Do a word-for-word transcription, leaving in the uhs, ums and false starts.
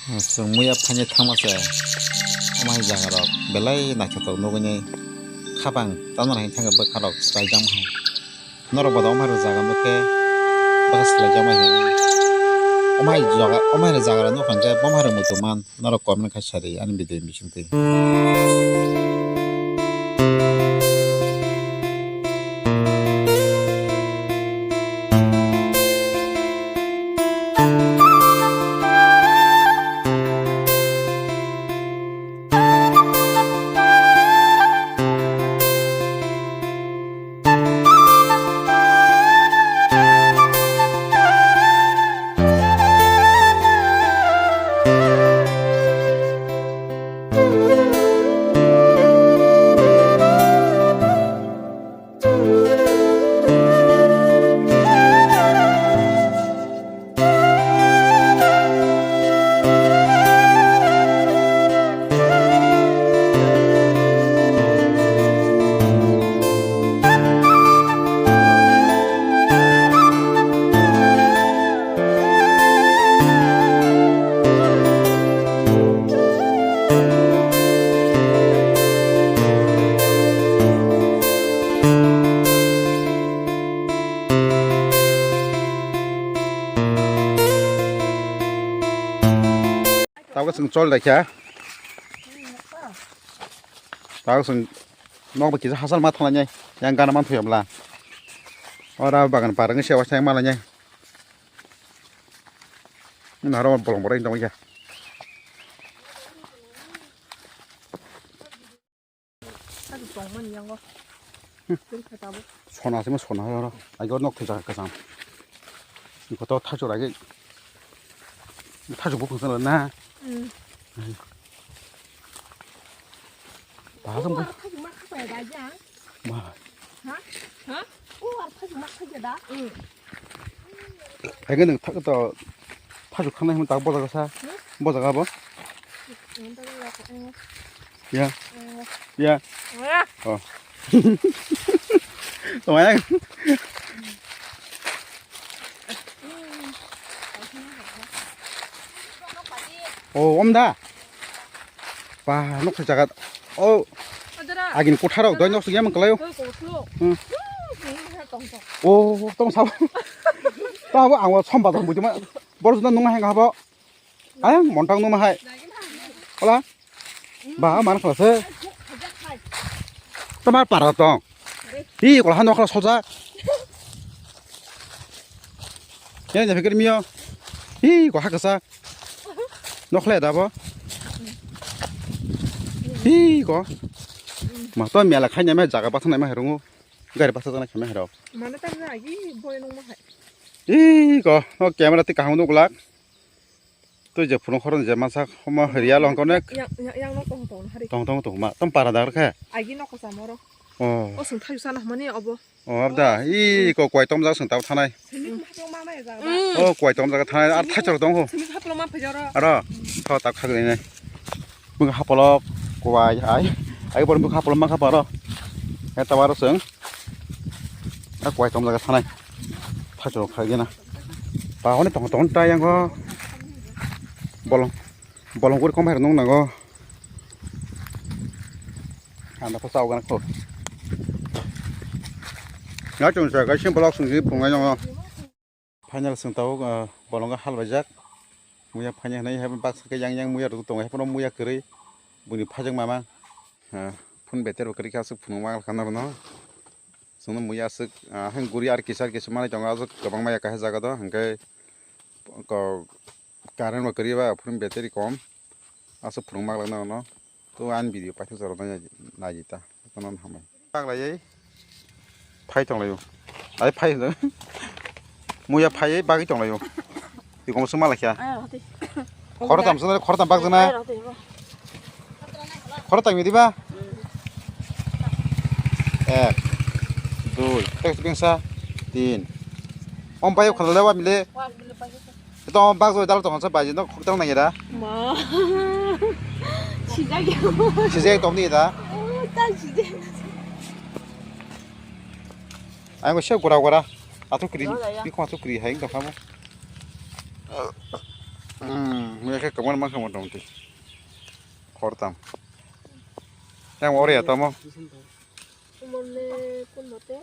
Chwng muya phaini thangma se, omo hai jaga rok belai naithotok nugwi nai, khabang tamo hai thangwi bwkha rok swlaijak hai. Norok bodo omo hai rok jaga nukhe bwkha swlaijak hai. Omo hai jaga, omo hai rok jaga rok nukha hwnkhe bomo hai rok muitu man. Norok comment khai sari ani video bisingtwi. Tabuk chwng chol laikha. Tabuk chwng nokbo kisa hachal ma thanglai nai. Yang gana man thuyabla. Ora bagan parang se waisa yang malai nai. Naro bolong borok tongya. Sona sima sona oro. Ai gor nok thai jaga kasam. Iko to thachu ragi. Thachu bukung sana na. Bahasa mo. Thachu ma khapa ya da jang. Ma. Ha? Ha? O ar thachu ma khapa da. Hai ke nang thak to thachu khanai hwn tak bojaga sa. Bojaga bo. Ya. Ya. Oh. Tawai. Oh, om da. Ba, nok se jagat. Oh. Agin kotharo doi nok se yamang kalayo. Hmm. Oh, tong sabo. Tabo ang somba tong bujima. Bor juna nung hang habo. Ayang montang numa hai. Ola. Ba man khala se. Tomar para tong. Hi kola han nokla soja. Ya ya fikir mio. Hi ko hakasa. Nokhle dabo. Hi ko. Ma to mela khaina me jaga bathang nai ma herungu. Gari bathang nai khaina herok. Mana tam na agi boy nung ma hai. Hi ko. No camera ti kaham nukla. Twi je phunuk khoroknwi je mansak omo real wngkha onek. Yang, yang, yang nok tong tong hari. Tong tong tong ma, tong para dar khe. Agi nok kosa moro. Oh. O sung thayu sana hmani obo. Oh, abda. I ko kwai tom jak sung tau thanai. Sini haplo ma ma ya jaga. Oh, kwai tom jak thanai ar thachor dong ho. Sini haplo ma phajaro. Aro. Tho tak khagri nai. Bung hapolo kwai ai. Ai bor bung hapolo ma khaparo. Eta waro sung. A kwai tom jak thanai. Thachor khagri na. Ba hwnwi tong tong ta yang go. Bolong, bolong guri kom hai nung nango. Anda ko chao gan ko. Na chung sa ga sim bolok sung ji pungai nango. Final sung tau, ah, bolong ga hal bajak. Muya phanya hnai hai bak sa yang yang muya ruk tong hai pono muya kwrwi. Buni phajak mama. Ah, phun beter bo kwrwi kha aswk phunuk ma khana rwno. Chwngno muya aswk, ah, hang guri ar kisa kisa manwi tongo, aswk kwbangma ya kaisa jaga do, hwnkhe ko-, current bo kwrwi ba phone battery kom, aswk phunuk ma glak nang no. To ani video paithak jora nai, nai di ta, jotono hambai. Paglaiwi phai tonglaio, ai phai muya phaiwi bagwi tonglaio. Twi koma sung ma laikha. Ai, roti. Khoroktham sung, khoroktham bak jana. Ai, roti, bo. Khoroktham ni diba? Ek, dui, tek bingsa, tin. Om payo khala lewa mile. Wa, mile payo. Ito om bak joi dal tong sa bai no khoroktham nang ira. Ma. Sijak ya. Sijak tong ni da. Oh, ta sijak. Ai mo se gora gora. Atu kri. Gora ya. Bikho atu kri hai tong kha mo. Hmm. Khe kwbangma khe motamoti khortam. Yang ori ya tamo. Umorle kun mote.